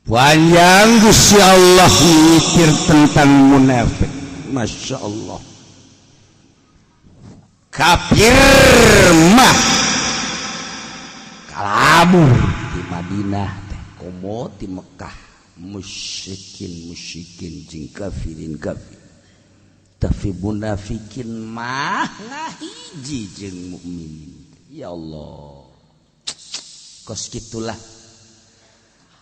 Panjang Gusti Allah mikir tentang munafik. Masya Allah. Kafir mah kalabur di Madinah teh komo di Mekah, musyrikin musyrikin jeung kafirin kafir. Tapi munafikin mah ngahiji jeung mukminin. Ya Allah. Kos kitulah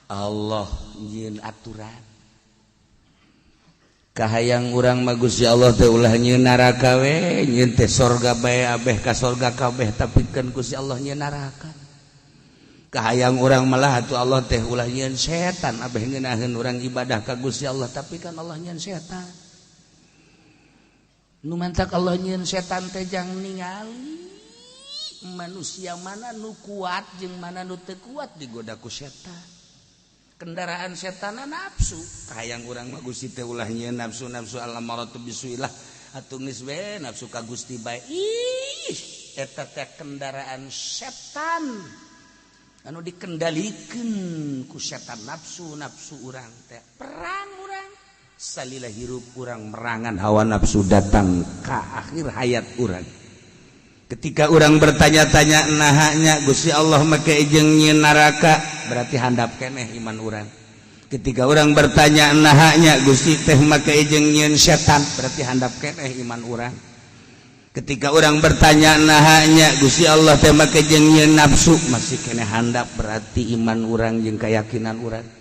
Allah nyieun aturan. Kahayang urang mah Gusti Allah teh ulah nyieun neraka we, nyieun teh sorga bae, abeh ka sorga kabeh, tapi kan Gusti Allah nyieun neraka. Kahayang urang malah atuh Allah teh ulah nyieun setan, abeh ngeunaheun urang ibadah ka Gusti Allah, tapi kan Allah nyieun setan. Nu mantak Allah nyieun setan teh jang ningali manusia mana nu kuat jeung mana nu teu kuat digoda ku setan. Kendaraan setan nafsu. Kahayang urang mah Gusti teh ulah nyieun nafsu, nafsu al-amaratu bisuilah atuh geus we nafsu ka Gusti bae. Ih, eta teh kendaraan setan anu dikendalikeun ku setan, nafsu nafsu urang teh perang urang salila hirup urang merangan hawa nafsu datang ka akhir hayat urang. Ketika orang bertanya-tanya nahanya Gusti Allah make jeung nyieun neraka, berarti handap keneh iman urang. Ketika orang bertanya nahanya Gusti teh make jeung nyieun setan, berarti handap keneh iman urang. Ketika orang bertanya nahanya Gusti Allah teh make jeung nyieun nafsu, masih keneh handap berarti iman urang jeung keyakinan urang.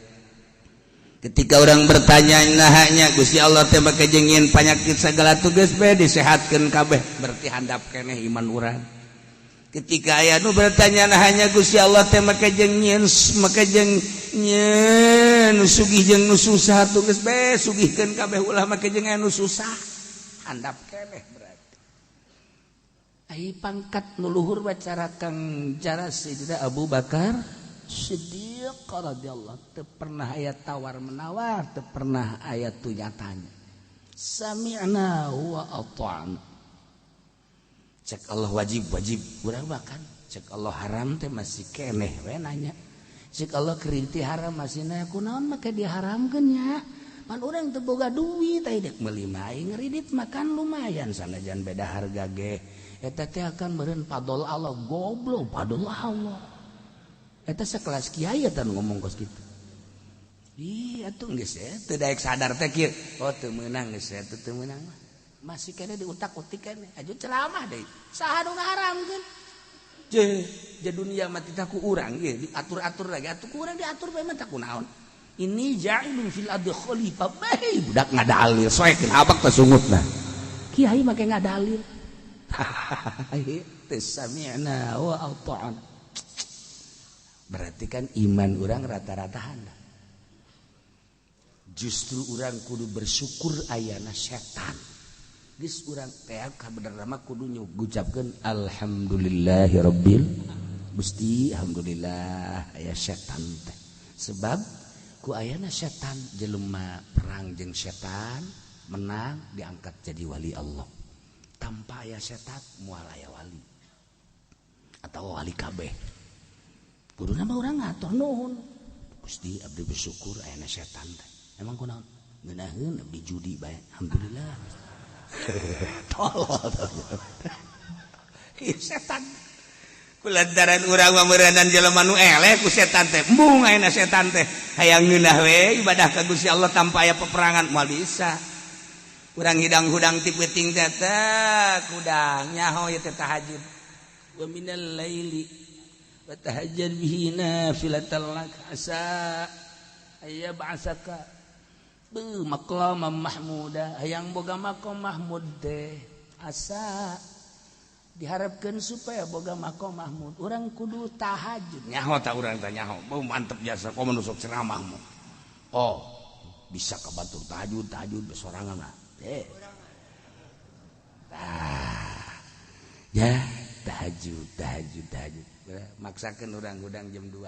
Ketika orang bertanya nahanya Gusti Allah teh make jeung nyieun panyakit segala tugas bae disehatkeun kabeh, berarti handap keneh iman urang. Ketika aya nu bertanya nahanya Gusti Allah teh make jeung nyieun, make jeung nyieun nu sugih jeung nu susah, tugas bae sugihkeun kabeh, ulah make jeung anu susah, handap keneh berarti. Ai pangkat nu luhur bacara kang cara Sayyidina Abu Bakar Siddiq radhiyallahu, teu pernah aya tawar menawar, teu pernah aya tunyatanya. Sami'na wa ata'na. Cek Allah wajib wajib urang, bahkan cek Allah haram teh masih keneh we nanya. Cek Allah kerinti haram masih nanya, kunaon make diharamkeun nya? Pan urang teu boga duit, ai dek meuli mah ngeridit makan lumayan sanajan beda harga ge. Eta teh akan meureun fadol Allah, goblok fadol Allah. Eta sekelas kiai eta ngomong kos kitu. Ih, atuh geus teu daek sadar teh kieu. Oh, teu meunang geus teu teu meunang mah. Masih keneh diutak-utik keneh. Aju ceramah deui. Saha nu ngaharamkeun? Je, je dunia mah titah ku urang ge diatur-atur lagi. Atuh ku urang diatur bae mah tak kunaon. Ini ja'ilun fil ardi khalifah. Bae budak ngadalil soekeun abak teh sungutna. Kiai make ngadalil. Teu sami'na wa ata'na. Berarti kan iman orang rata-rata handap. Justru orang kudu bersyukur ayana setan. Geus urang teh kabenerna mah kudu ngucapkeun alhamdulillahirabbil Gusti, alhamdulillah aya setan teh. Sebab ku ayana setan jelema perang jeung setan menang diangkat jadi wali Allah. Tanpa aya setan moal aya wali. Atau wali kabeh. Kudu nama urang ngatur nuhun. Gusti abdi bersyukur ayana setan teh. Emang kunaon? Ngeunaheun abdi judi bae. Alhamdulillah. Tolol. Ieu setan. Kulantaran urang mah meureunan jelema nu eleh ku setan teh. Embung ayeuna setan teh. Hayang ngeunah we ibadah ka Gusti Allah tanpa aya peperangan moal bisa. Urang hidang-hudang ti peuting teh teh kudang nyaho ieu teh tahajud. Wa minal laili fatahajjad bihi nafilatan lak asa ayyab'asaka beuh maqaman mahmuda. Hayang boga maqam mahmud teh asa diharapkeun supaya boga maqam mahmud urang kudu tahajud. Nyaho ta urang teh nyaho, beuh mantep jasa komo nu sok ceramah mah. Oh, bisa kabatur tahajud tahajud besorangan lah eh tah ya tahajud tahajud tahajud maksakan orang hudang jam 2.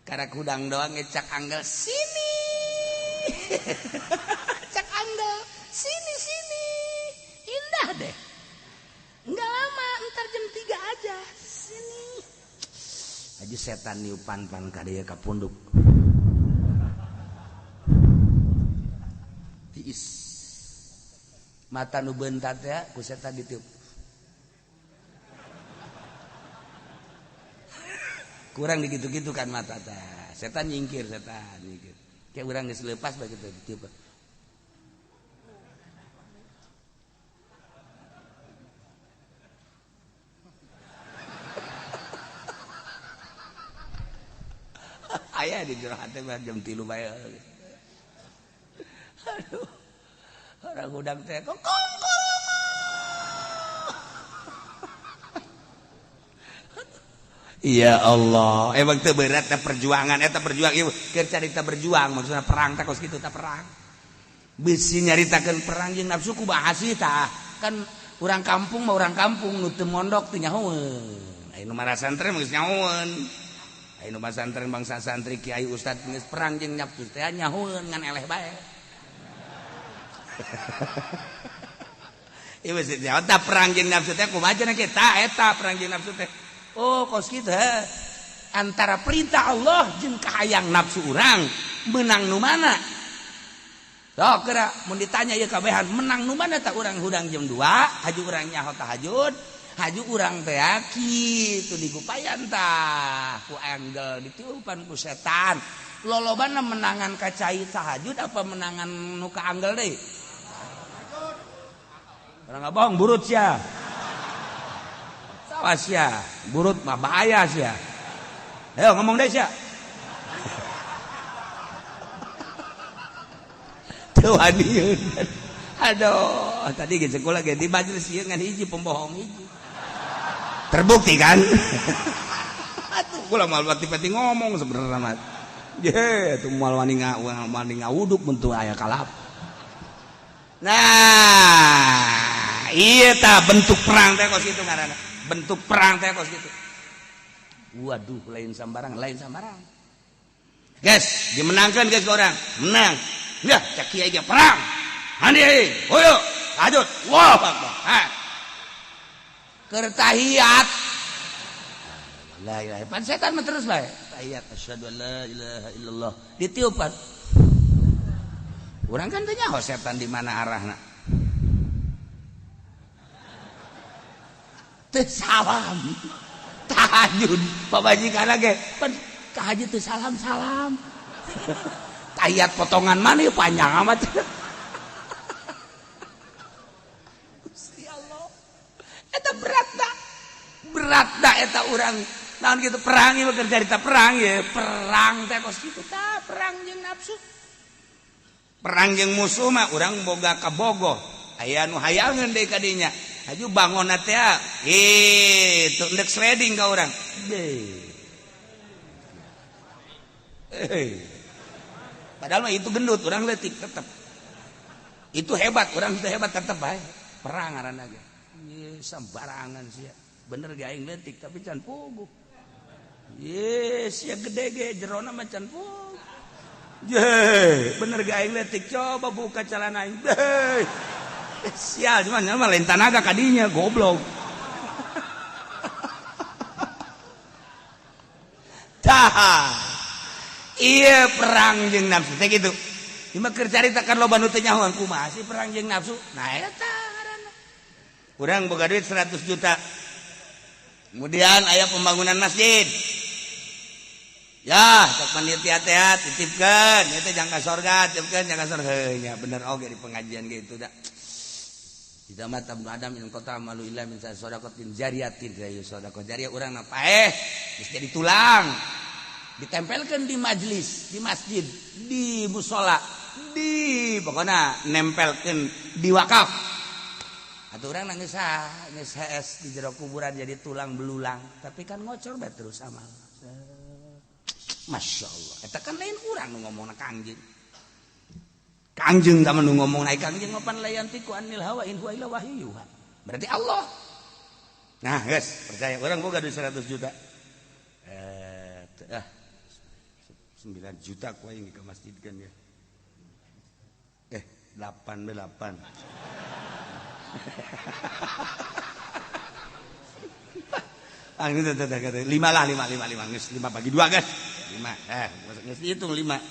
Karak hudang doang ngecak anggel sini. Cak anggel sini sini. Indah deh. Enggak lama, ntar jam 3 aja. Sini. Si setan niupan pan ka dieu ka punduk. Tiis. Mata nu beuntat teh ku setan ditiup. Kurang digitu-gitu kan mata teh. Setan nyingkir, setan nyingkir. Kayak urang geus leupas bae kitu ditiup. Aya di jero hate mah jam 3 bae. Aduh. Orang udang teh kong kong. Ya Allah, emang teu berat teh perjuangan eta berjuang ieu keur carita berjuang maksudna perang teh kos kitu tah perang. Bisi nyaritakeun perang jeung nafsu ku bahasi tah. Kan urang kampung mah urang kampung nu teu mondok teu nyahoeun. Aya nu marasantren mah geus nyahoeun. Aya nu masantren bangsa santri kiai ustad geus perang jeung nafsu teh nyahoeun ngan eleh bae. Ieu geus eta perang jeung nafsu teh kumaha cenah kita eta perang jeung nafsu teh. Oh kos kitu antara perintah Allah jeung kahayang nafsu urang menang nu mana? Sok geura mun ditanya ieu kabehan menang nu mana tah urang hudang jam 2 haju urang nyaho tahajud haju urang teh kitu digupayan tah ku anggel ditiupan ku setan. Lolobana menangan ka cai tahajud apa menangan nu ka anggel deui? Urang ngabohong burut sia. Awas sia, burut mah bahaya sia. Ayo ngomong deh sia. Teu waniun. Aduh, tadi ge sekolah ge di majelis ieu ngan hiji pembohong hiji. Terbukti kan? Atuh kula moal pati-pati ngomong sebenarnya mah. Ye, tuh moal wani ngawuduk mun teu aya kalap. Nah, ieu tah bentuk perang teh kos kitu ngaranna. Bentuk perang teh kos kitu. Waduh, lain sambarang, lain sambarang. Guys, dimenangkan guys orang. Menang. Ya, cek kiai ge perang. Handi hoyo, lanjut. Allahu akbar. Ha. Keur tahiyat. La ilaha. Pan setan mah terus bae. Tahiyat asyhadu an la ilaha illallah. Ditiupan. Urang kan teu nyaho setan di mana arahna. Teu salam. Tahajud pamajikan ge pan tahajud teu salam-salam. Tahiyat potongan mana panjang amat. Gusti Allah. Eta berat da. Berat da eta urang. Naon kitu perang ieu keur carita perang ye, perang teh kos kitu tah perang jeung nafsu. Perang jeung musuh mah urang boga kabogoh. Aya nu hayangeun deui ka dinya. Haju bangun teh itu ndek sliding ka urang. Padahal mah itu gendut, urang leutik tetep. Itu hebat, urang itu hebat tetep bae. Perang ngaranna ge. Ye sambarangan sia. Bener ge aing leutik tapi can puguh. Ye sia gede ge jerona mah can puguh. Ye, bener ge aing leutik coba buka celana aing. Sial cuman mah lain tanaga kadinya goblok. Tah. Iya perang jeung nafsu teh kitu. Ieu mah keur carita kan loba nu teu nyahoan kumaha sih perang jeung nafsu. Nah eta ngaranna. Urang boga duit 100 juta. Kemudian aya pembangunan masjid. Ya, cek panitia teh titipkeun, ieu teh jangka sorga, titipkeun jangka sorga. Heuh nya bener oge di pengajian gitu da. Idza mata ibnu Adam in qata amalu illa min shadaqatin jariyatin, sedekah jariyah urang na paeh geus jadi tulang. Ditempelkeun di majelis, di masjid, di musola, di pokona nempelkeun di wakaf. Atuh urang geus geus hees di jero kuburan jadi tulang belulang, tapi kan ngocor bae terus amal. Masya Allah, eta kan lain urang nu ngomongna Kangjeng. Kangjeng tah nu ngomong naik Kangjeng mapan layantiku anil hawa in huwa illa wahyuha. Berarti Allah. Nah, guys, percaya orang boga duit 100 juta. 9 juta ku aing ke masjid kan ya. 8 8. Ah, lima lah, lima, lima, lima, geus lima bagi dua, guys, lima. Geus dihitung lima.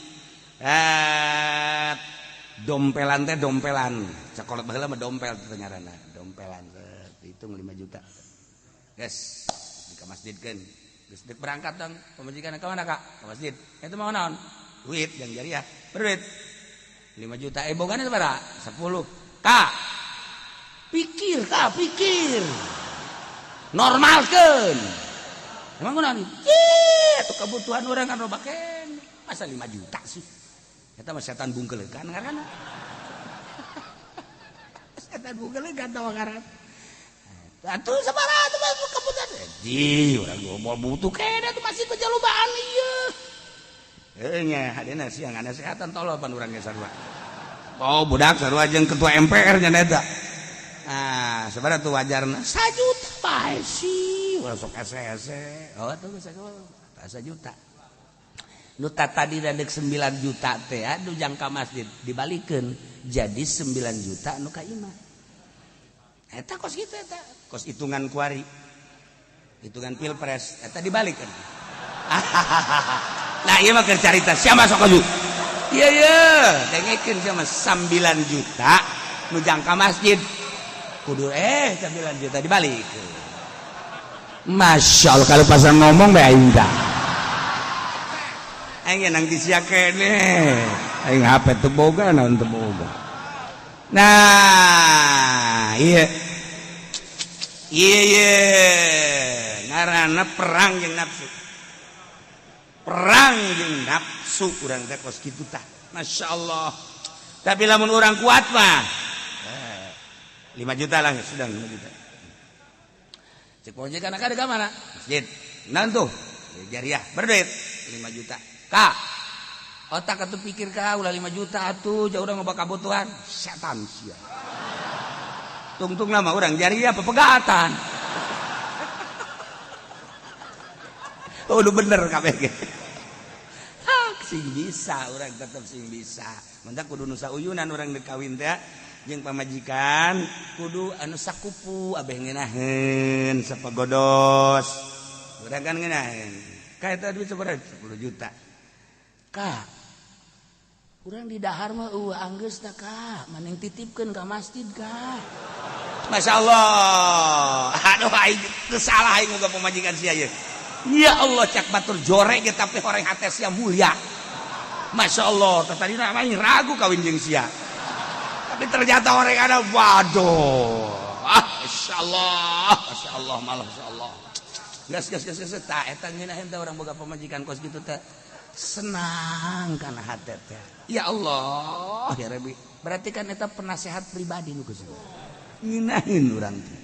Dompelan teh, dompelan sekolah baheula mah dompel teh ngaranna, dompelan. Hitung 5 juta, guys, di ka masjid kan. Geus dek berangkat dong pamajikan. Ka mana, Kak? Ke masjid. Itu mau naon? Duit yang jariah. Berduit 5 juta. Bogana sabaraha? 10. Kak, pikir, Kak, pikir, normalkan. Emang kunaon? Itu kebutuhan orang kan loba keneh, masa 5 juta sih? Eta mah setan bungkelekan ngaranna, setan bungkelekan tawa ngaran. Atuh sabaraha atuh kebutuhan di urang mau butuh keneh tuh, masih pejalubaan ieu. Heuh nya, hadena sia nganasehatan tolol pan urang ge sarua. Oh, budak sarua jeung ketua MPR nya eta. Ah, sabaraha tuh wajarna? 1 juta bae sih, ulah sok ese-ese. Oh, tuh 1 juta. Nu tadi dek 9 juta teh, aduh, jangka masjid dibalikeun jadi 9 juta nu ka imah. Eta kos kitu, eta kos hitungan kuari. Hitungan pilpres eta dibalikeun. Nah, ieu mah keur carita siapa sok aju. Iya iya, dengekeun sia mah, 9 juta nu jangka masjid kudu 9 juta dibalik. Masya Allah, kalau pasal ngomong bae aing tah. Aing nang di sia keneh. Aing HP teu boga, naon teu boga. Nah, iya. Iya iya, ngaranna perang jeung nafsu. Perang jeung nafsu urang teh kos kitu tah. Masya Allah. Tapi lamun urang kuat mah 5 juta lah, sudah 5 juta. Cek pokoknya kan ada mana? Masjid. Nan tuh jariah berduit 5 juta. Kak, otak atuh pikir, kak, ulah 5 juta atuh, jauh udah ngoba kebutuhan. Setan sia. Tungtung nama orang jariah pepegatan. Oh, udah bener kabeh. Sing bisa orang tetep sing bisa. Mentak kudu nusa uyunan orang dek kawin teh jeung pamajikan, kudu anu sakupu abeh ngeunaheun sapagodos. Urang kan ngeunaheun. Ka eta duit sabaraha? 10 juta. Kak, urang di dahar mah eueuh anggeus tah, Kak, maneh titipkeun ka masjid, Kak. Masya Allah. Aduh, aing teu salah aing boga pamajikan sia ieu. Ya Allah, cak batur jorek ge tapi orang hate sia mulia. Masya Allah, tadi aing ragu kawin jeung sia. Tapi ternyata orang ada, waduh. Ah, Masya Allah, Masya Allah, malah Masya Allah. Gas gas gas gas, tak eta ngeunaheun teh orang boga pamajikan kos kitu teh. Senang kana hate teh. Ya Allah, ya Rabbi. Berarti kan eta penasehat pribadi nu geus. Ngeunaheun urang teh.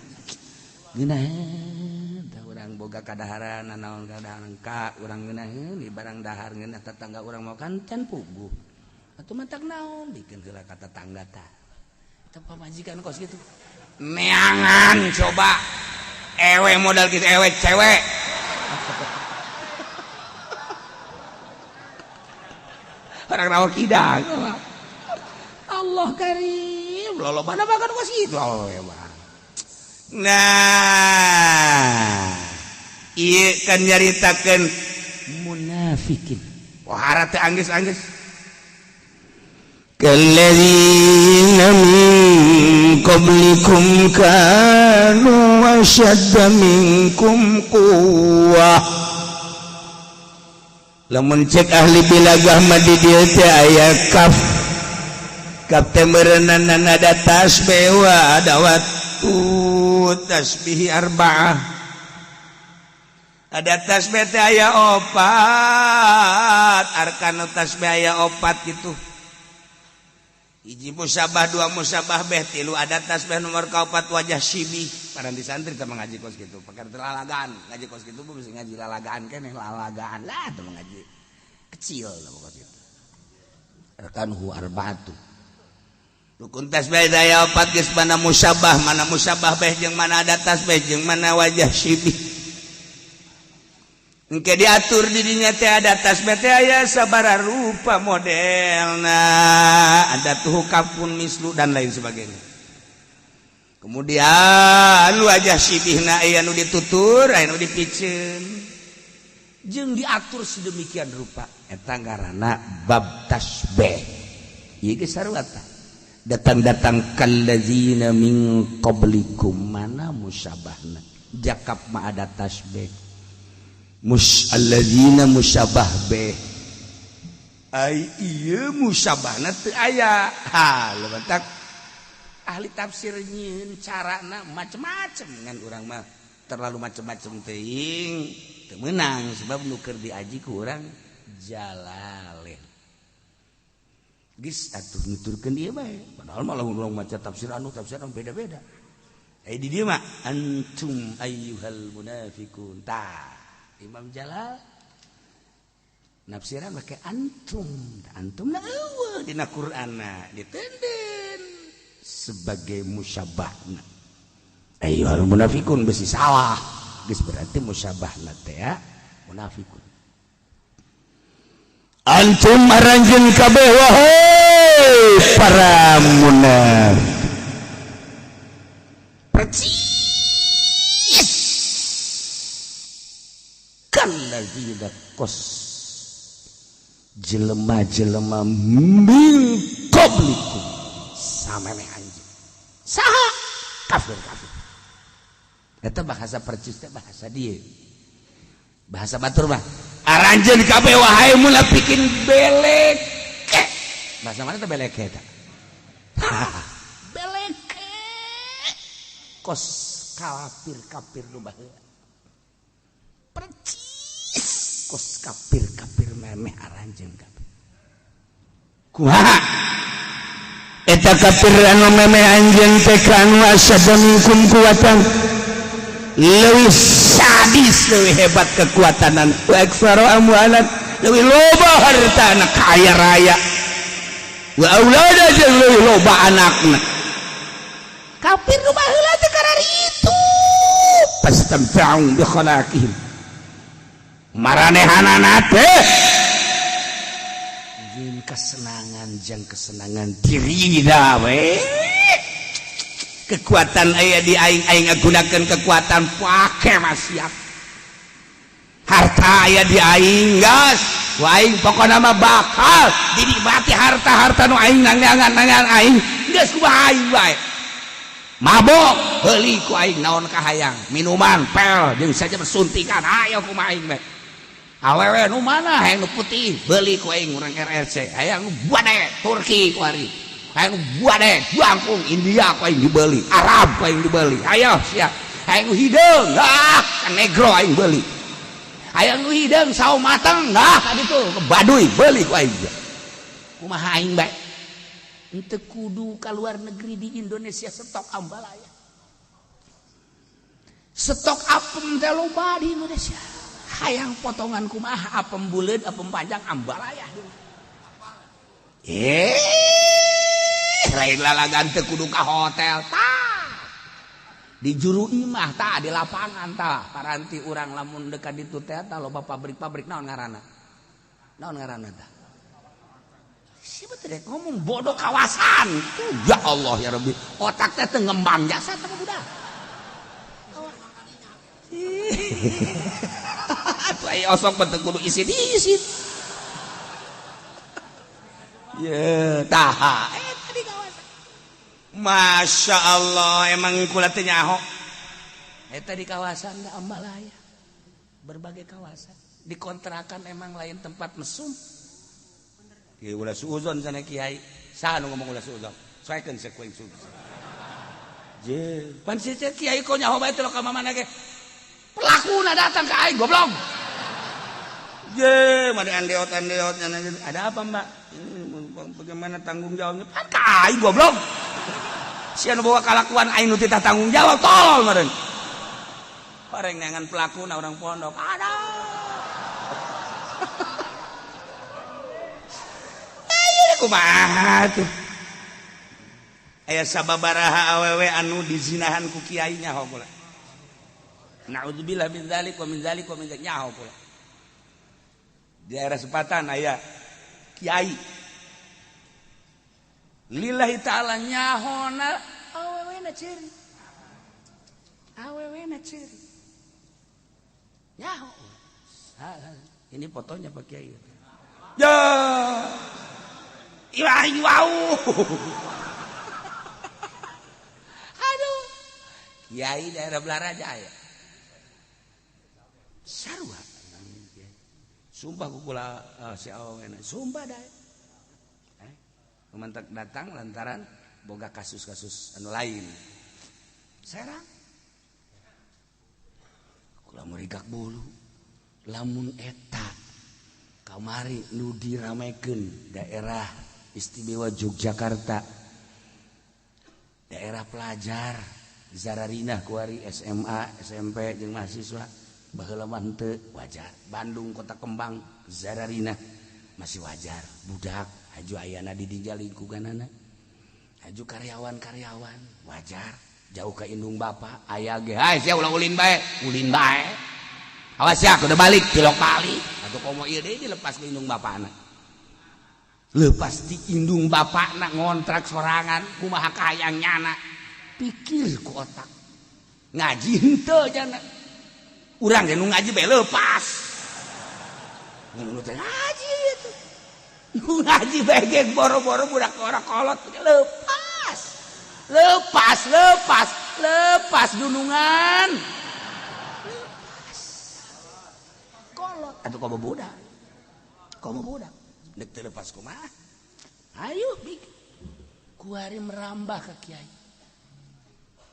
Ngeunaheun teh urang boga kadaharan naon kadaharan ka urang ngeunaheun di barang dahar ngeunah tetangga urang mau kan can puguh. Atuh matak naon dikeun heula ka tetangga tah. Eta pamajikan kos kitu. Neangan coba. Ewe modal gitu, ewe cewek. Orang rawa kidang. Allah karim. Lolo mana makan kos kitu. Oh, nah, ieu kan nyaritakeun munafikin. Wah, teh anggeus-anggeus. كالذين من قبلكم كانوا أشد منكم قوة. Lamun cek ahli bilagah mah di dieu teh aya kaf, kaf teh meureunana ada tasbih wa adawatu tasbih arba'ah. Ada tasbih teh aya opat, arkanu tasbih aya opat gitu. Hiji musabah, dua musabah beh, tilu ada tasbih, nomor kaopat wajah syibih. Para di santri teh ngaji kos gitu, pakai lalagaan ngaji kos gitu, bisa ngaji lalagaan keneh, lalagaan lah tuh ngaji kecil lah kos gitu. Arkanuhu arba'atu, rukun tasbih aya opat geus, mana musabah, mana musabah beh jeung mana ada tasbih jeung mana wajah syibih. Engke diatur di dinya teh ada tasbih teh aya sabaraha rupa modelna, ada tuh kafun mislu dan lain sebagainya. Kemudian wajah sibihna aya nu ditutur, aya nu dipiceun, jeung diatur sedemikian rupa. Eta ngaranna bab tasbih. Ieu geus sarua tah. Datang-datang kallazina min qablikum, mana musyabahna? Jakap ma ada tasbih. Mus allazina musyabah bih. Ai ieu musyabahna teu aya. Ha, leuntak ahli tafsir nyieun carana macem-macem, ngan urang mah terlalu macem-macem teuing teu meunang, sebab nu keur diaji ku urang Jalalain. Geus atuh nuturkeun ieu bae, padahal malah urang maca tafsir anu tafsir anu beda-beda. Eh, di dieu mah antum ayyuhal munafiqun. Tah, Imam Jalal nafsiran make antum. Antum na eueuh dina Qur'anna, ditenden sebagai musyabahna. Ayyuhal munafiqun besi salah. Geus berarti musyabahna teh ya munafiqun. Antum aranjeun kabeh wahai para munafik. Percis kallazina kos jelema-jelema min qablikum samemeh anjeun. Saha? Kafir-kafir. Eta bahasa percis teh bahasa dieu. Bahasa batur mah aranjeun kabeh wahai munafikin beleke. Bahasa mana teh beleke eta? Beleke. Kos kafir-kafir nu baheula. Percis kos kafir-kafir memeh aranjeun kabeh. Kumaha? Eta kafir anu memeh anjeun teh kanu asyadda minkum quwatan, leuwih sadis, leuwih hebat kekuatanan, wa aktsara amwalan, leuwih loba hartana, kaya raya, wa aulada, jeung leuwih loba anakna. Kafir nu baheula teh kararitu. Fastamta'u bi khalaqihim, maranehanana teh jeung kesenangan, jeung kesenangan dirina we. Kekuatan aya di aing, aing ngagunakeun kekuatan pake maksiat. Harta aya di aing, gas ku aing, pokona mah bakal dinikmati harta-harta nu aing nangan nangan aing, geus kumaha aing bae. Mabok heuli ku aing, naon kahayang, minuman pel jeung saja suntikan, ayo kumaha aing bae. Awewe nu mana, hayang nu putih beuli ku aing, urang RRC, hayang nu bade Turki ku ari, hayang nu bade jangkung India ku aing dibeli, Arab ku aing dibeli, ayo sia. Hayang nu hideung, ah ka negro aing beuli. Hayang nu hideung sawo mateng, ah ka ditu ke Baduy beuli ku aing. Kumaha aing bae. Henteu kudu ka luar negeri, di Indonesia stok ambalaya, stok apem teh loba di Indonesia. Hayang potongan kumaha, apem buleud, apem panjang, ambalaya. Eh, lain lalagan, teu kudu ka hotel tah, di juru imah tah, di lapangan tah. Paranti urang lamun dekat ditu teh tah loba pabrik-pabrik. Naon ngaranna, naon ngaranna tah? Siapa teh ngomong bodoh kawasan? Ya Allah ya Rabbi. Otak teh teu ngembang jasa teh budak. Atuh aya osok teu kudu isin-isin. Ye, tah. Eh, tadi kawasan. Masya Allah, emang kula teh nyaho. Eta di kawasan da ambalaya. Berbagai kawasan. Di kontrakan emang lain tempat mesum. Kiai ulah suuzon sana kiai. Saha nu ngomong ulah suuzon? Soekeun sekuing suuzon. Je, pan si kiai kok nyaho bae teh ka mana ge. Pelakuna datang ke aing, goblok. Je, mana andeot andeot, ada apa, Mbak? Ini bagaimana tanggung jawabnya? Pan ka aing, goblok. Sia nu bawa kalakuan, aing nu titah tanggung jawab, tolol meureun. Pareng neangan pelakuna orang pondok. Ada. Ayo kumaha tuh? Aya sababaraha awewe anu dizinahan ku kiai, nyaho pula. Naudzubillah min dzalik wa min dzalik wa min dzalik, nyaho pula. Di daerah Sepatan aya kiai. Lillahi ta'ala nyahona awewena ciri. Awewe na ceri. Nyaho. Ini fotonya Pak Kiai. Ya. Iwah wow. Aduh. Kiai daerah Balaraja ya. Sarua. Sumpah kukula si awena. Sumpah dah. Mantak datang lantaran boga kasus-kasus anu lain. Serang. Kula merigak bulu. Lamun eta kamari nu diramekeun daerah istimewa Yogyakarta, daerah pelajar Zararina kuari SMA, SMP jeung mahasiswa baheula mah henteu wajar. Bandung Kota Kembang Zararina masih wajar. Budak haju ayana di dinya lingkunganana. Haju karyawan-karyawan wajar. Jauh ka indung bapa aya ge hai sia ulah ulin bae, ulin bae. Awas ya, udah balik, tilok balik. Atau komo ieu deui dilepas ku indung bapana. Lepas di indung bapana ngontrak sorangan, kumaha kahayang nyana. Pikir ku otak. Ngaji henteu jana. Urang ge nu ngaji bae lepas. Nu teh ngaji itu. Nu ngaji bae ge boro-boro budak ora kolot lepas. Lepas, lepas, lepas dunungan. Kolot atau komo budak. Komo budak. Dek teu lepas kumaha? Ayo bik. Kuari merambah ke kiai.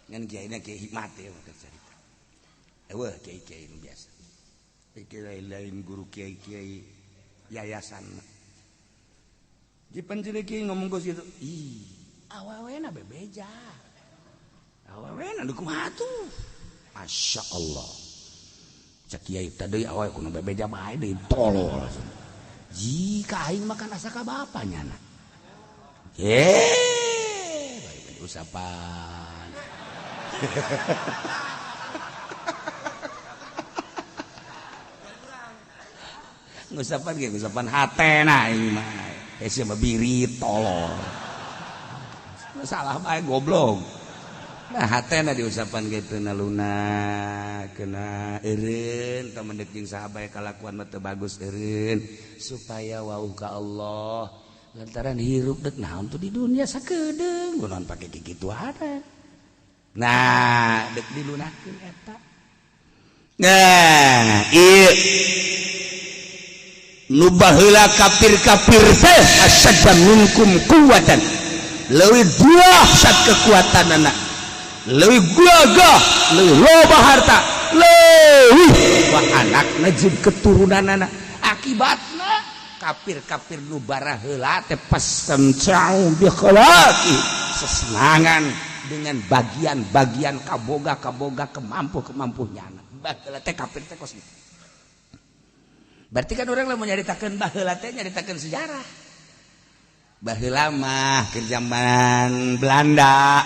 Ngan kiaina kiai hikmat ya maka cerita. Eueuh kiai-kiai nu biasa. Kiai lain guru kiai-kiai yayasan. Di penjere kiai ngomong kos kitu. Ih, awewena bebeja. Awewena nu kumaha tuh? Masya Allah. Cek kiai tadi awewe kudu bebeja bae deui tolol. Jika aing makan asa ka bapa nyana. Ye, bae usapan. Ngusapan ge ngusapan hatena aing mah. Hese mah birit tolol. Salah bae goblok. Nah hatena diusapan gitu na luna kena eureun teu mendek jeung saha bae kalakuan mah teu bagus eureun supaya wauh ka Allah lantaran hirup dek naon tuh di dunia sakedeung kunaon pake kikituan. Nah dek dilunakeun eta. Nah ieu nu baheula kafir-kafir teh asyadda minkum quwwatan leuwih dahsyat kekuatanana, leuwih gagah, leuwih loba harta, leuwih wah anakna jeung keturunanana. Akibatna kafir-kafir nu baraheula teh pasemcau bi khalaqi, sesenangan dengan bagian-bagian kaboga-kaboga kemampu-kemampunya. Baheula teh kafir teh kos gitu. Berarti kan orang lamun nyaritakeun baheula teh nyaritakeun sejarah. Baheula mah keur zaman Belanda.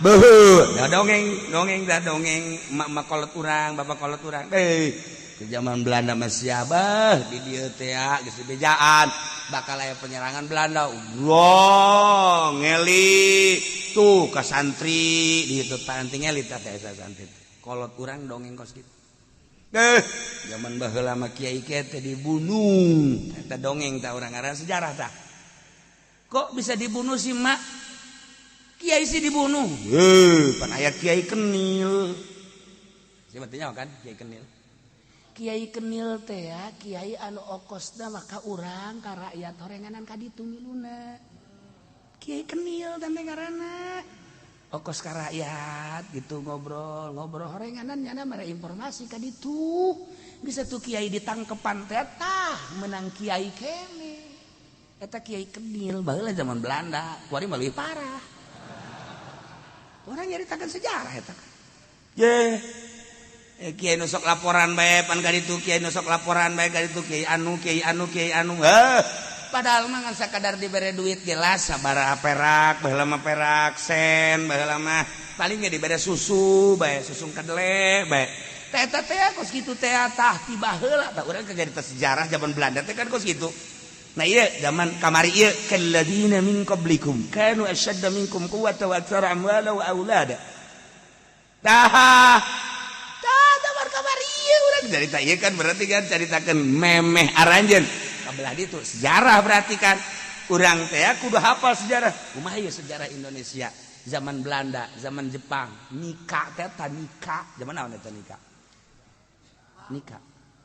Beuh, da dongeng, dongeng da dongeng emak-emak kolot urang, bapak kolot urang. Ke zaman Belanda mah siapa di dieu teh geus dibejaan bakal aya penyerangan Belanda. Wah, ngeli tuh ka santri di ditu teh ngeli teh eta santri. Kolot urang dongeng kos kitu. Zaman baheula mah kiai teh dibunuh. Eta dongeng tah urang ngaran sejarah tah. Kok bisa dibunuh sih mak? Kiai sih dibunuh. Pan aya kiai kenil. Siapa teh kan kiai kenil? Kiai kenil teh ya, kiai anu okosna maka urang ka rakyat horenganan ka ditu miluna. Kiai kenil teh ngaranna. Okos ka rakyat gitu ngobrol, ngobrol horenganan nyana mere informasi ka ditu. Bisa tuh kiai ditangkepan teh tah menang kiai kene. Eta kiai kenil baheula zaman Belanda, kuari mah leuwih parah. Orang nyaritakeun sejarah eta. Ye. Kiai nu sok laporan bae pan ka ditu, kiai nu sok laporan bae ka ditu, kiai anu, kiai anu, kiai anu. Heuh. Padahal mah ngan sakadar dibere duit jelas sabaraha perak, baheula mah perak sen, baheula mah paling ge dibere susu bae, susu kadele bae. Teh eta teh kos kitu teh tah ti baheula tah urang keur nyarita sejarah zaman Belanda teh kan kos kitu. Nah ieu zaman kamari ieu kalladzina min qablikum kanu ashadda minkum quwwatan wa aktsara amwala wa aulada. Tah, tah kabar kabar ieu urang cerita ieu kan, berarti kan caritakeun memeh aranjeun kabelah ditu sejarah. Berarti kan urang teh kudu hafal sejarah. Kumaha ieu sejarah Indonesia zaman Belanda, zaman Jepang? Nika teh, nika zaman naon eta? Nika, nika,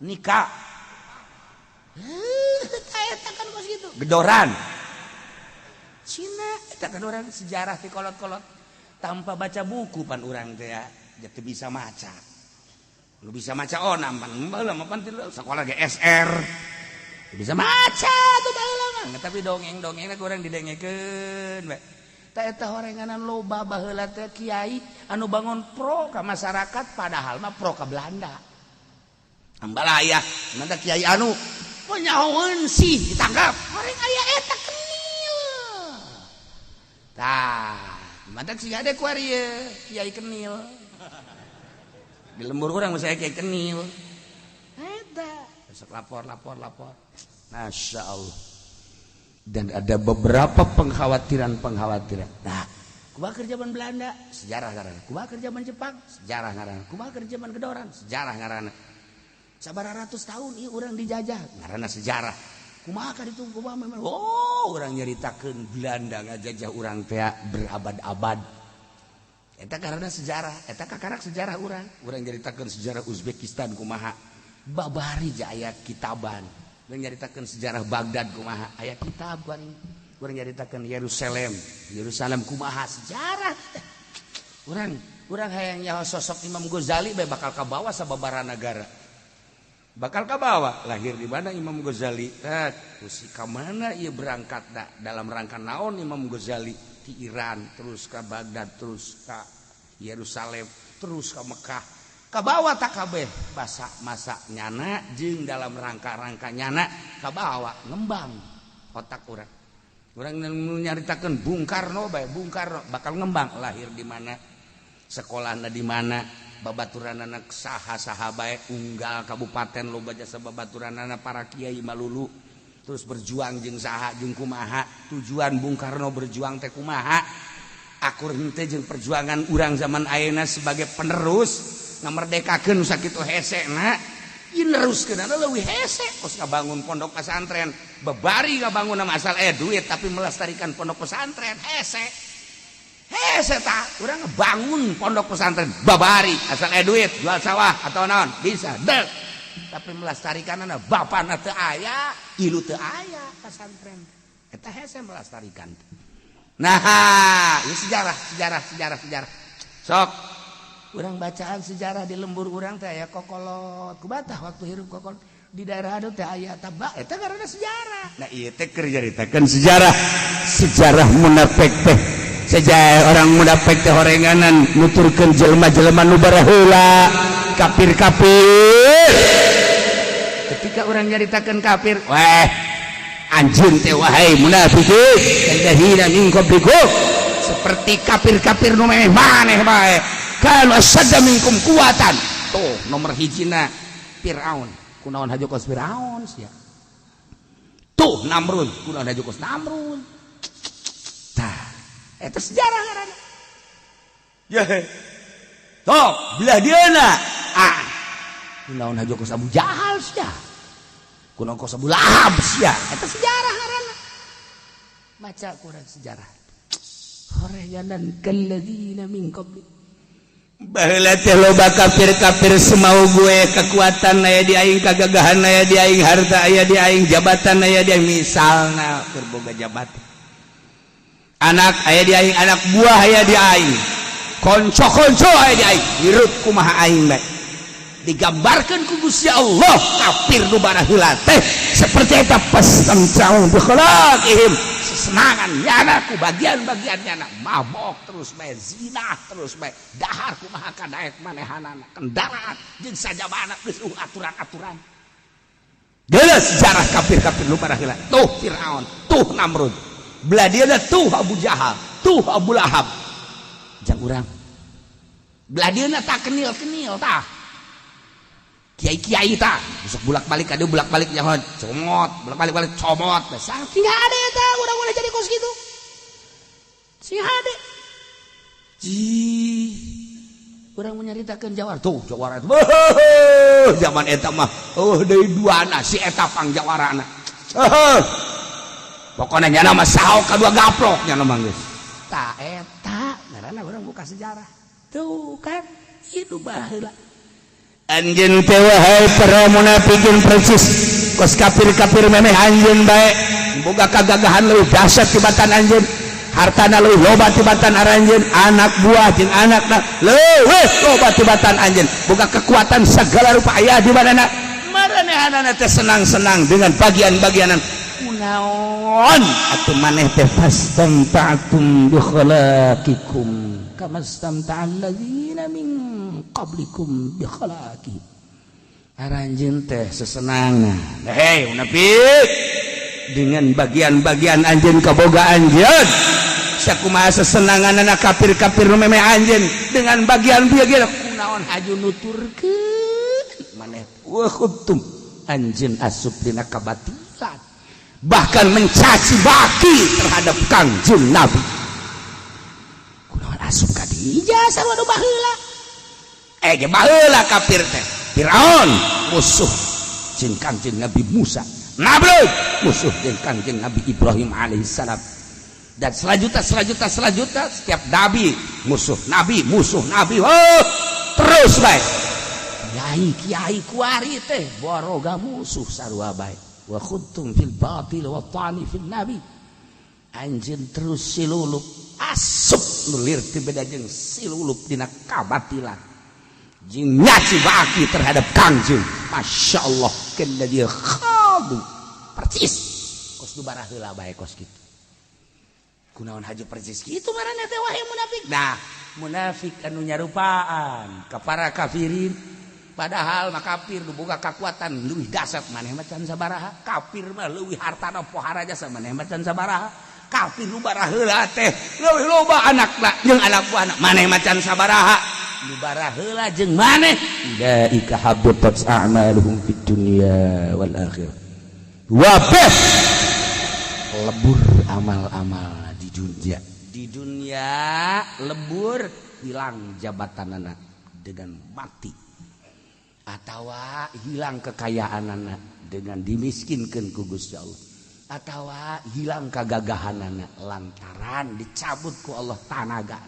nika eta kan kos gitu. Gedoran Cina eta kan. Urang sejarah ti kolot-kolot tanpa baca buku pan urang teh ya teu bisa maca. Lu bisa maca, oh, nampan baheula mah pan sekolah GSR bisa maca tuh baheula mah, tapi dongeng-dongeng urang didengekeun we. Tah, eta horenganan loba baheula teh kiai anu bangun pro ka masyarakat, padahal mah pro ka Belanda. Ambalaya mantap kiai anu nyahoeun sih ditangkap, horeng aya eta kenil. Tah, mantap sih ada kuari kiai kenil di lembur urang, misalnya kiai kenil eta besok lapor, lapor, lapor. Masya Allah. Dan ada beberapa pengkhawatiran pengkhawatiran. Nah, kumaha keur zaman Belanda? Sejarah ngaranna. Kumaha keur zaman Jepang? Sejarah ngaranna. Kumaha keur zaman Gedoran? Sejarah ngaranna. Sabaraha ratus tahun ieu urang dijajah, ngaranna sejarah. Kumaha ka ditu, kumaha memang? Oh, urang nyaritakeun Belanda ngajajah urang teh berabad-abad, eta karena sejarah. Eta kakarak sejarah urang. Urang nyaritakeun sejarah Uzbekistan kumaha, babari aya kitaban. Urang nyaritakeun sejarah Baghdad kumaha, aya kitab. Urang nyaritakeun Yerusalem, Yerusalem kumaha sejarah urang. Urang hayang nyaho sosok Imam Ghazali bae, bakal kabawa sababaraha negara, bakal kabawa lahir di mana Imam Ghazali, terus ka mana ia berangkat da, dalam rangka naon Imam Ghazali di Iran, terus ke Baghdad, terus ke Yerusalem, terus ke Mekah. Kabawa tak kabeh basa masa nyana jeung dalam rangka-rangka nyana, kabawa ngembang otak urang. Urang nyaritakeun Bung Karno bae, Bung Karno bakal ngembang lahir di mana, sekolahna di mana, babaturan anak saha saha bae, unggal kabupaten loba jasa babaturan anak para kiai malulu, terus berjuang jeung saha, jeung kumaha, tujuan Bung Karno berjuang teh kumaha, akur henteu jeung perjuangan urang zaman ayeuna sebagai penerus ngamerdekakeun. Sakitu hese na ieu neruskeun leuwih hese kos ngabangun pondok pesantren. Babari ngabangun nama asal duit, tapi melestarikan pondok pesantren hese. Hese tak urang ngebangun pondok pesantren babari asal duit, jual sawah atau naon bisa dek, tapi melestarikan anak bapak teu aya, ilu teu aya pesantren eta hese melestarikan. Nah, ini sejarah, sejarah, sejarah, sejarah. Sok urang bacaan sejarah di lembur urang teh aya kokolot kubatah waktu hirup kokolot di daerah anu teh aya tabak eta karena sejarah. Nah, ieu teh keur nyaritakeun sejarah. Sejarah munafik teh, sejarah orang munafik teh horenganan nuturkeun jelema-jelema nu baraheula, kafir-kafir. Ketika orang nyaritakeun kafir, weh anjeun teh, wahai munafikin, kalladzina min qablikum, seperti kafir-kafir nu maneh bae, kanu asyadda minkum quwatan. Tuh, nomor hijina Fir'aun, kunaon haju kos Fir'aun sia? Tuh Namrud, kunaon haju kos Namrud? Tah, eta sejarah ngaranna ya. Tuh belah dieuna, ah, kunaon haju kos Abu Jahal sia? Kunaon kos Abu Lahab sia? Eta sejarah ngaranna. Maca kurang sejarah horeganan kalladzina min qabli. Baheula teh loba kafir-kafir semau gue, kekuatan aya di aing, kagagahan aya di aing, harta aya di aing, jabatan aya di aing. Misalna keur boga jabatan, anak aya di aing, anak buah aya di aing, konco-konco aya di aing, hirup kumaha aing bae. Digambarkan ku Gusti Allah kafir nu baraheula teh seperti eta, fastamta'u bi khalaqihim, sesenangan nyana ku bagian-bagian nyana, mabok terus bae, zina terus bae, dahar kumaha kadaek manehanana, kendaraan jeung sajabana geus aturan-aturan. Geus sejarah kafir-kafir nu baraheula. Tuh Fir'aun, tuh Namrud, belah dia tuh Abu Jahal, tuh Abu Lahab. Jang urang belah dia tak kenil-kenil, tah kiai-kiai tah besok bulak-balik kade, bulak-balik nyaho comot, bulak-balik balik comot. Saking ada eta urang ulah jadi kos gitu sing hade. Ji, Urang menyaritakeun jawara tuh, jawara itu zaman eta mah, oh, deui duana si eta pang jawarana. Pokoknya nyana mah saok kadua gaplok nyana mah geus. Tah, eta ngaranna urang buka sejarah tuh kan, itu baheula. Anjeun teh, wahai para munafikin, persis kos kafir-kafir memeh anjeun bae, boga kagagahan leuwih dahsyat tibatan anjeun, hartana leuwih loba tibatan aranjeun, anak buah jeung anakna leuwih loba tibatan anjeun, boga kekuatan segala rupa aya di mana. Maranehanana teh senang-senang dengan bagian-bagianan. Kunaon atuh maneh teh? Fastamta'tum bi khalaqikum kama istamta'a alladzina min qablikum bi khalaqi. Aranjeun teh sesenangan, hei munafik, dengan bagian-bagian anjeun, kaboga anjeun. Sakumaha sesenangan anak kafir-kafir nu memeh anjeun dengan bagian-bagian. Kunaon haju nuturkeun maneh? Wa khudtum, anjeun asup dina kabatilan, bahkan mencaci maki terhadap Kangjeng Nabi. Kunaon asup ka dieu sarua nu baheula? Eh ge baheula kafir teh Firaun musuh jeung Kangjeng Nabi Musa, Nabi musuh jeung Kangjeng Nabi Ibrahim alaihissalam, dan selanjutnya, selanjutnya, selanjutnya, setiap nabi musuh, nabi musuh, nabi, oh, terus baik. Kiai kiai kuari teh boroga musuh sarua bae. Wa khudtum fil batil wa ta'ni fil nabi. Anjeun terus silulup asup nulir ti beda jeung silulup dina kabatilan jeung nyaci maki terhadap Kangjeng. Masya Allah, kalla dia khadu, percis kos du baraheula bae, kos kitu. Kunaon haju persis kitu marana teh, wahai munafik? Nah, munafik anu nyarupaan ka para kafirin, padahal mah kafir nu boga kakuatan leuwih dasar, maneh mah can sabaraha. Kafir mah leuwih hartana, pohara jasa, maneh mah can sabaraha. Kafir nu baraheula teh leuwih loba anakna jeung anak buahna, maneh mah can sabaraha. Nu baraheula jeung maneh, ulaika habitat a'maluhum fid dunya wal akhirah. Wabeh lebur amal-amal di dunia. Di dunia lebur, hilang jabatan anak dengan mati atau hilang kekayaan anak dengan dimiskinkan ku Gusti Allah atau hilang kegagahan anak lantaran dicabut ku Allah tanaga.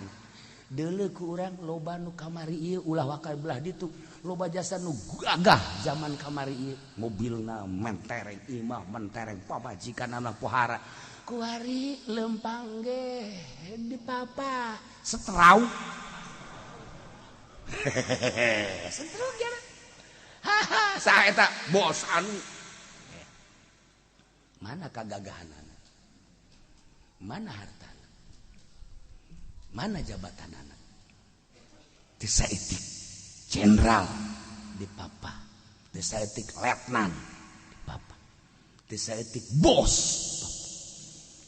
Dulu ku urang loba nu kamari ieu, ulah wakal belah ditu, loba jasa nu gagah zaman kamari ieu, mobilna mentereng, imah mentereng, pamajikan anak pohara. Kuari lempang ge di papa setrau hehehe, setruk ya. Haha, saha eta bos anu? Mana kagagahan, mana harta, mana jabatan anak? Desa etik jenderal di papa, desa etik letnan di papa, desa etik bos.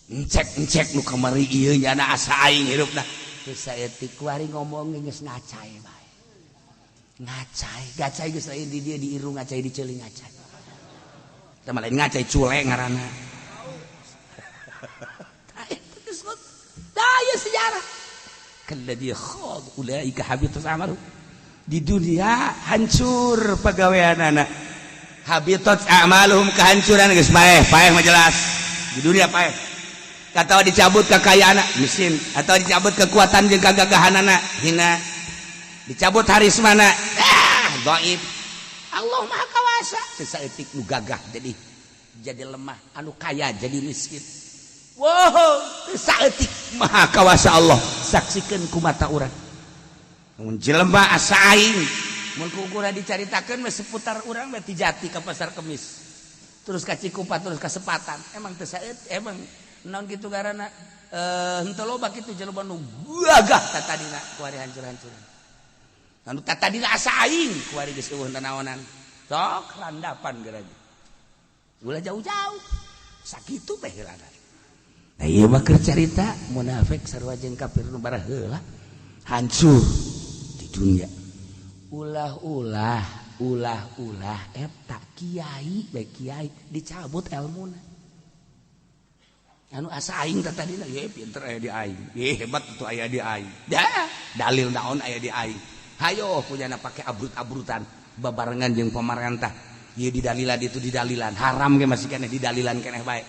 Encek encek nu kamari ieu nyana asa aing hirupna. Desa etik kuari ngomong geus ngacai bae, ngacai ngacai geus lain di dia, di irung ngacai, di ceuli ngacai. Teh mah lain ngacai, cule ngaranna. Tah, eta geus. Tah, ieu sejarah. Kalladzi khad ulaika habitat amalu di dunia, hancur pagaweanana. Habitat a'maluhum, kehancuran, geus paeh, paeh mah jelas di dunia paeh. Atau dicabut kekayaan, miskin, atau dicabut kekuatan jeung kagagahanana, hina, dicabut harismana, ah, dhaif. Allah Maha Kawasa. Saeutik nu gagah jadi lemah, anu kaya jadi miskin. Wow, saeutik. Maha Kawasa Allah. Saksikan ku mata urang. Mun jelema asa aing. Mun ku ukuran dicaritakeun mah seputar urang mah, ti Jati ka Pasar Kemis terus ka Cikupa terus ka Sepatan, emang teu saeutik, emang naon kitu garana, eh, henteu loba kitu jelema nu gagah tatadina kuari hancur-hancuran, anu tatadina asa aing kuari geus eueuh nanaonan, sok landapan geura. Ulah jauh-jauh, sakitu teh heulana. Nah, ieu mah keur carita munafik sarua jeung kafir nu baraheula hancur di dunia. Ulah-ulah, ulah-ulah eta kiai bae, kiai dicabut ilmuna, anu asa aing teh tadina ye pinter aya di aing, ye hebat tuh aya di aing, dah dalil naon aya di aing. Hayo punyana pake abrut-abrutan babarengan jeung pamarentah. Ieu didalilan, itu didalilan, haram ge masih keneh didalilan keneh bae.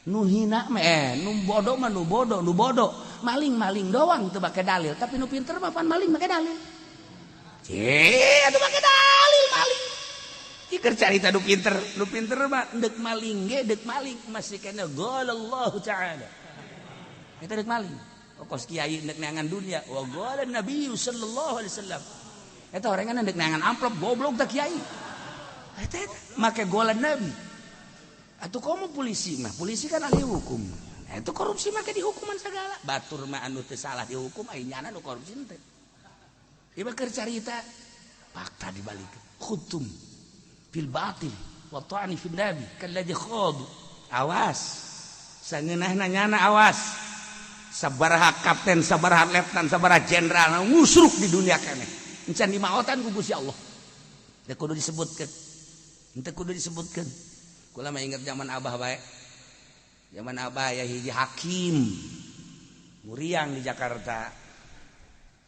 Nu hina mah nu bodoh mah, nu bodoh, nu bodoh maling-maling doang teu make dalil, tapi nu pinter mah pan maling make dalil. Cie, atuh make dalil maling. Iker carita nu pinter, nu pinter mah deuk maling ge, deuk maling masih keneh qala Allah Ta'ala. Eta deuk maling. Oh, kos kiai deuk neangan dunia, wa qala Nabi sallallahu alaihi wasallam. Eta orangan deuk neangan amplop, goblok tak kiai. Eta eta make golan Nabi. Atuh komo polisi mah, polisi kan ahli hukum. Nah, itu korupsi make dihukuman segala. Batur mah anu teu salah dihukum, ai nyana nu korupsi teh. Ieu mah keur carita fakta dibalik. Khutum fil batil wa ta'ni fil nabi kalladzi khadu. Awas. Sangeunahna nyana awas. Sabaraha kapten, sabaraha letnan, sabaraha jenderal ngusruk di dunia keneh. Encan dimaotan ku Gusti Allah. Teu kudu disebutkeun. Teu kudu disebutkeun. Kula mah inget zaman Abah bae. Zaman Abah ya hiji hakim muriang di Jakarta.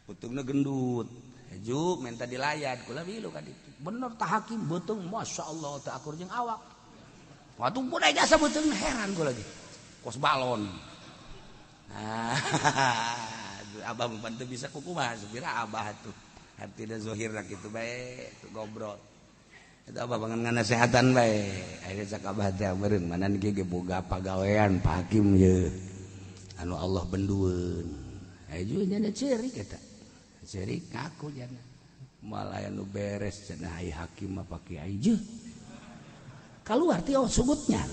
Putungna gendut. Heju minta dilayat, kula milu ka ditu. Bener tah hakim beuteung, Masya Allah, teu akur jeung awak. Waktu pun jasa beuteung, heran kula lagi. Kos balon. Nah, abah mah teu bisa kukumaha supira abah tuh. Hartina zohirna kitu bae, tuh gobrol. Itu abah bangun nganasehatan bae. Akhirnya cak abah teh meureun mana ge ge boga pagawean Pak Hakim ye. Anu Allah bendueun. Aya nyana ceurik eta. Ceurik ngaku jana. Moal aya nu beres cenah ai hakim mah Pak Kiai jeuh. Kaluar ti oh sugutnya.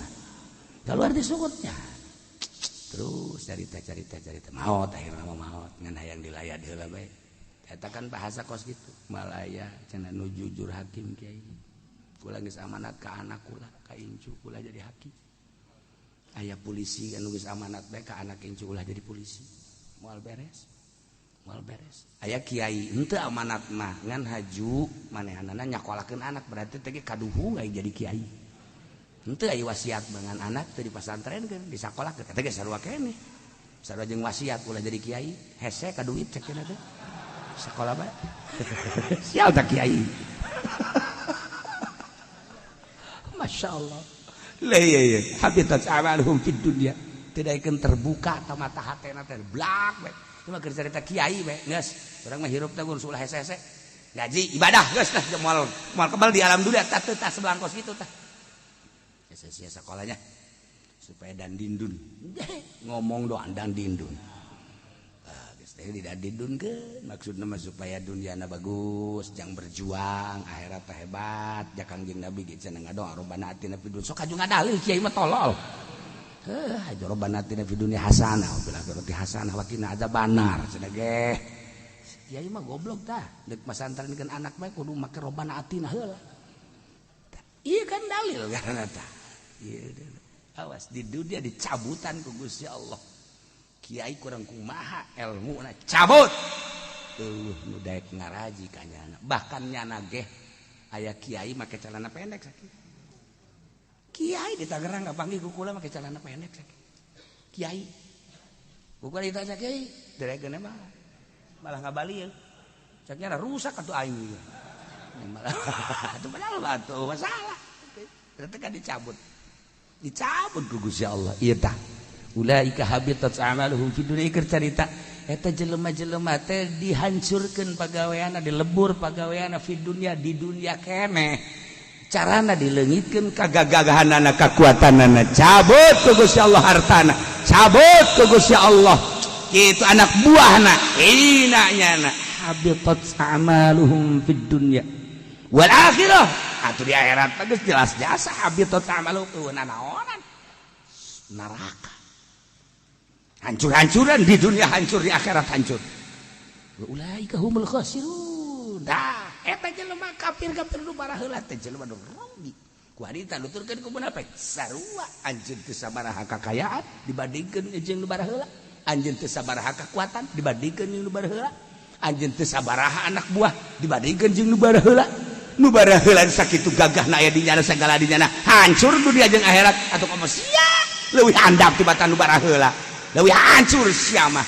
Kaluar ti sugutnya. Terus carita carita carita maot, akhirna mah maot ngan hayang dilayat heula bae. Eta kan bahasa kos gitu. Malaya cenah nu jujur hakim kiai. Kula geus amanat ka anak kula, ka incu kula jadi hakim. Aya polisi anu geus amanat bae ka anak incu ulah jadi polisi. Moal beres. Moal beres. Aya kiai henteu amanat mah ngan haju manehanana nyakolakeun anak, berarti teh ge kaduhung aya jadi kiai. Henteu aya wasiat dengan anak teu dipasantrenkeun, disakolakeun eta ge sarua keneh. Sarua jeung wasiat ulah jadi kiai, hese ka duit cek cenah teh. Sekolah bae. Sial tak kiai. Masya Allah. Lah iya iya, habitat amaluhum fid dunya. Tidak akan terbuka ta mata hatena teh blak we. Cuma keur carita kiai we, geus. Urang mah hirup teh ulah hese-hese. Ngaji ibadah geus lah, moal moal kebal di alam dunia tah teu tah sebelangkos kitu tah. Sia sekolahnya supaya dan dindun. Ngomong doang dan dindun. Geus teh di dan dindun ke maksudna mah supaya duniana bagus, jang berjuang, akhirat teh hebat, ja Kangjeng Nabi ge cenah ngadoa robbana atina fid dunya. Sok kaju ngadalil kiai mah tolol. Heuh, aja robbana atina fid dunya hasanah wa fil akhirati hasanah wa qina adzabannar cenah ge. Kiai mah goblok tah, deuk masantrenkeun anak mah kudu make robbana atina heula. Ieu kan dalil karena tah. Ieu awas di dunia dicabutan ku Gusti Allah. Kiai kurang kumaha ilmuna cabut. Eueuh nu daek ngaraji ka nyana. Bahkan nyana ge aya kiai make celana pendek sakieu. Kiai di Tangerang kapanggih ku kula make celana pendek sakieu. Kiai. Ku kula ditanya kiai, diregeun mah malah ngabalieun. Cek nyana rusak atuh aing ieu. Malah atuh padahal atuh masalah. Ternyata kan dicabut. Dicabut ku Gusti Allah. Ieu tah. Ulaika habitat a'maluhum fid dunya keur carita eta jelema-jelema teh dihancurkeun pagaweanna, dilebur pagaweanna fid dunya, di dunia keneh. Carana dileungitkeun kagagahanana, kakuatanana, cabut ku Gusti Allah hartana, cabut ku Gusti Allah kitu anak buahna, hina nyana. Habitat a'maluhum fid dunya wal akhirah. Atuh di akhirat mah geus jelas jasa habitat a'maluhum naonan neraka. Hancur-hancuran di dunia hancur, di akhirat hancur. Wa ulaika humul khasirun. Dah, eta jelema kafir-kafir nu baraheula teh jelema nu rugi. Ku harita nuturkeun ku munafik sarua anjeun teu sabaraha kakayaan dibandingkeun jeung nu baraheula, anjeun teu sabaraha kakuatan dibandingkeun jeung nu baraheula, anjeun teu sabaraha anak buah dibandingkeun jeung nu baraheula. Nu baraheula sakitu gagahna aya di nyana sagala di nyana, hancur dunia jeung akhirat. Atuh komo sia leuwih handap tibatan nu baraheula, leuwih hancur sia mah.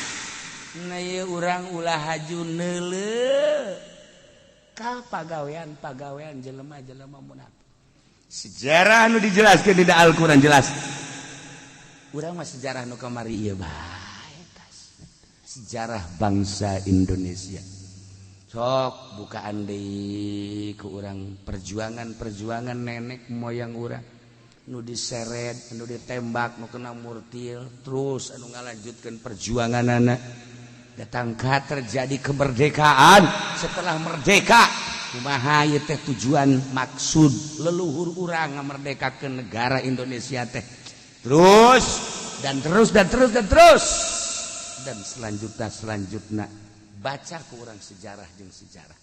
Nah, ieu urang ulah haju neuleu ka pagawean-pagawean jelema-jelema munafik. Sejarah nu dijelaskan di Al-Quran jelas. Urang mah sejarah nu kamari ieu bae tas. Sejarah bangsa Indonesia. Sok bukaan deui ku urang perjuangan-perjuangan nenek moyang urang nu diseret, nu ditembak, nu kena murtil, terus anu ngalanjutkeun perjuangan anak datang ka terjadi kemerdekaan. Setelah merdeka kumaha ieu teh tujuan maksud leluhur urang ngamerdekakeun negara Indonesia teh, terus dan terus dan terus dan terus dan selanjutnya selanjutnya. Baca ku urang sejarah jeung sejarah.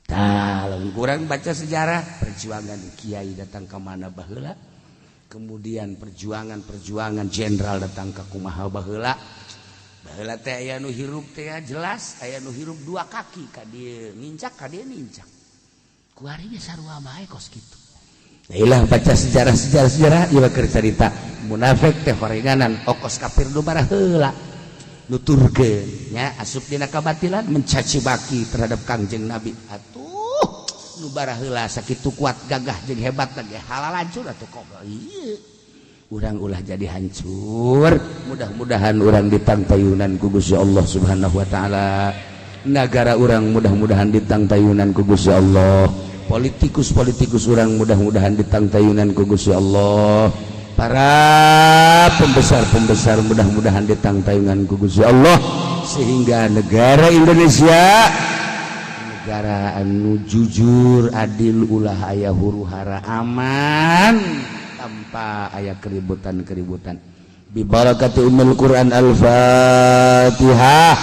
Tah, lamun kurang baca sejarah perjuangan kiai datang ke mana baheula, kemudian perjuangan-perjuangan jenderal datang ke kumaha baheula. Baheula teh aya nu hirup teh jelas, aya nu hirup dua kaki, ka dieu nincak, ka dieu nincak. Kuari ge sarua bae kos kitu. Nah, baca sejarah, sejarah, sejarah ieu keur carita munafik teh horenganan okos kafir nu baraheula nuturkeun nya asup dina kabatilan, mencaci maki terhadap Kangjeng Nabi. Atuh nu baraheula sakitu kuat, gagah jeung hebat lagi halal hancur atuh kok ieu. Urang ulah jadi hancur. Mudah-mudahan urang ditangtayunan ku Gusti Allah Subhanahu wa taala, negara urang mudah-mudahan ditangtayunan ku Gusti Allah, politikus-politikus urang mudah-mudahan ditangtayunan ku Gusti Allah, para pembesar-pembesar mudah-mudahan ditangtayunan ku Gusti Allah, sehingga negara Indonesia negara anu jujur, adil, ulah aya huru hara, aman tanpa aya keributan-keributan. Bibarakati ummul Quran, Al-Fatihah.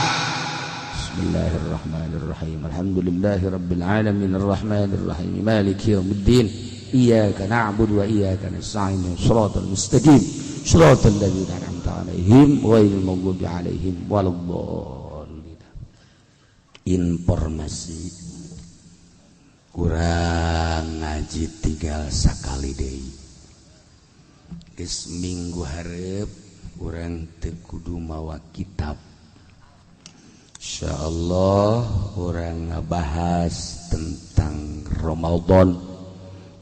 Bismillahirrahmanirrahim. Alhamdulillahirabbil alamin, arrahmanirrahim, maliki yaumiddin, iyyaka na'budu wa iyyaka nasta'in, shiratal mustaqim, shiratal ladzina an'amta 'alaihim, ghairil maghdubi 'alaihim waladdallin. Informasi, kurang ngaji tinggal sakali deui geus. Minggu hareup urang teu kudu mawa kitab. Insyaallah urang ngabahas tentang Ramadan,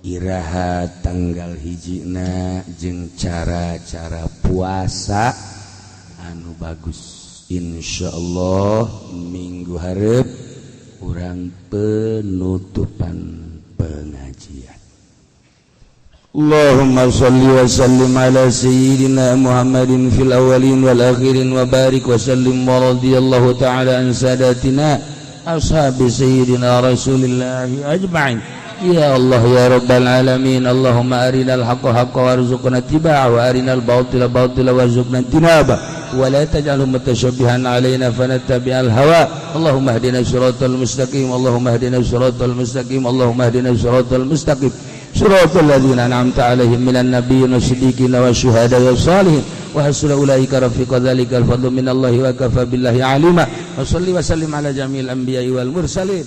iraha tanggal hijina jeung cara-cara puasa anu bagus. Insyaallah minggu hareup urang penutupan pengajian. اللهم صل وسلم على سيدنا محمد في الأولين والآخرين وبارك وسلم، ورضي الله تعالى عن ساداتنا أصحاب سيدنا رسول الله أجمعين. يا الله، يا رب العالمين، اللهم أرنا الحق حقا وارزقنا اتباعه، وأرنا الباطل باطلا وارزقنا اجتنابه، ولا تجعله متشبها علينا فنتبع الهوى. اللهم اهدنا الصراط المستقيم، اللهم اهدنا الصراط المستقيم، اللهم اهدنا الصراط المستقيم، صراط الذين أنعمت عليهم من النبيين والصديقين والشهداء والصالحين، وحسن أولئك رفيقا. ذلك الفضل من الله وكفى بالله عليما. وصل وسلم على جميع الأنبياء والمرسلين.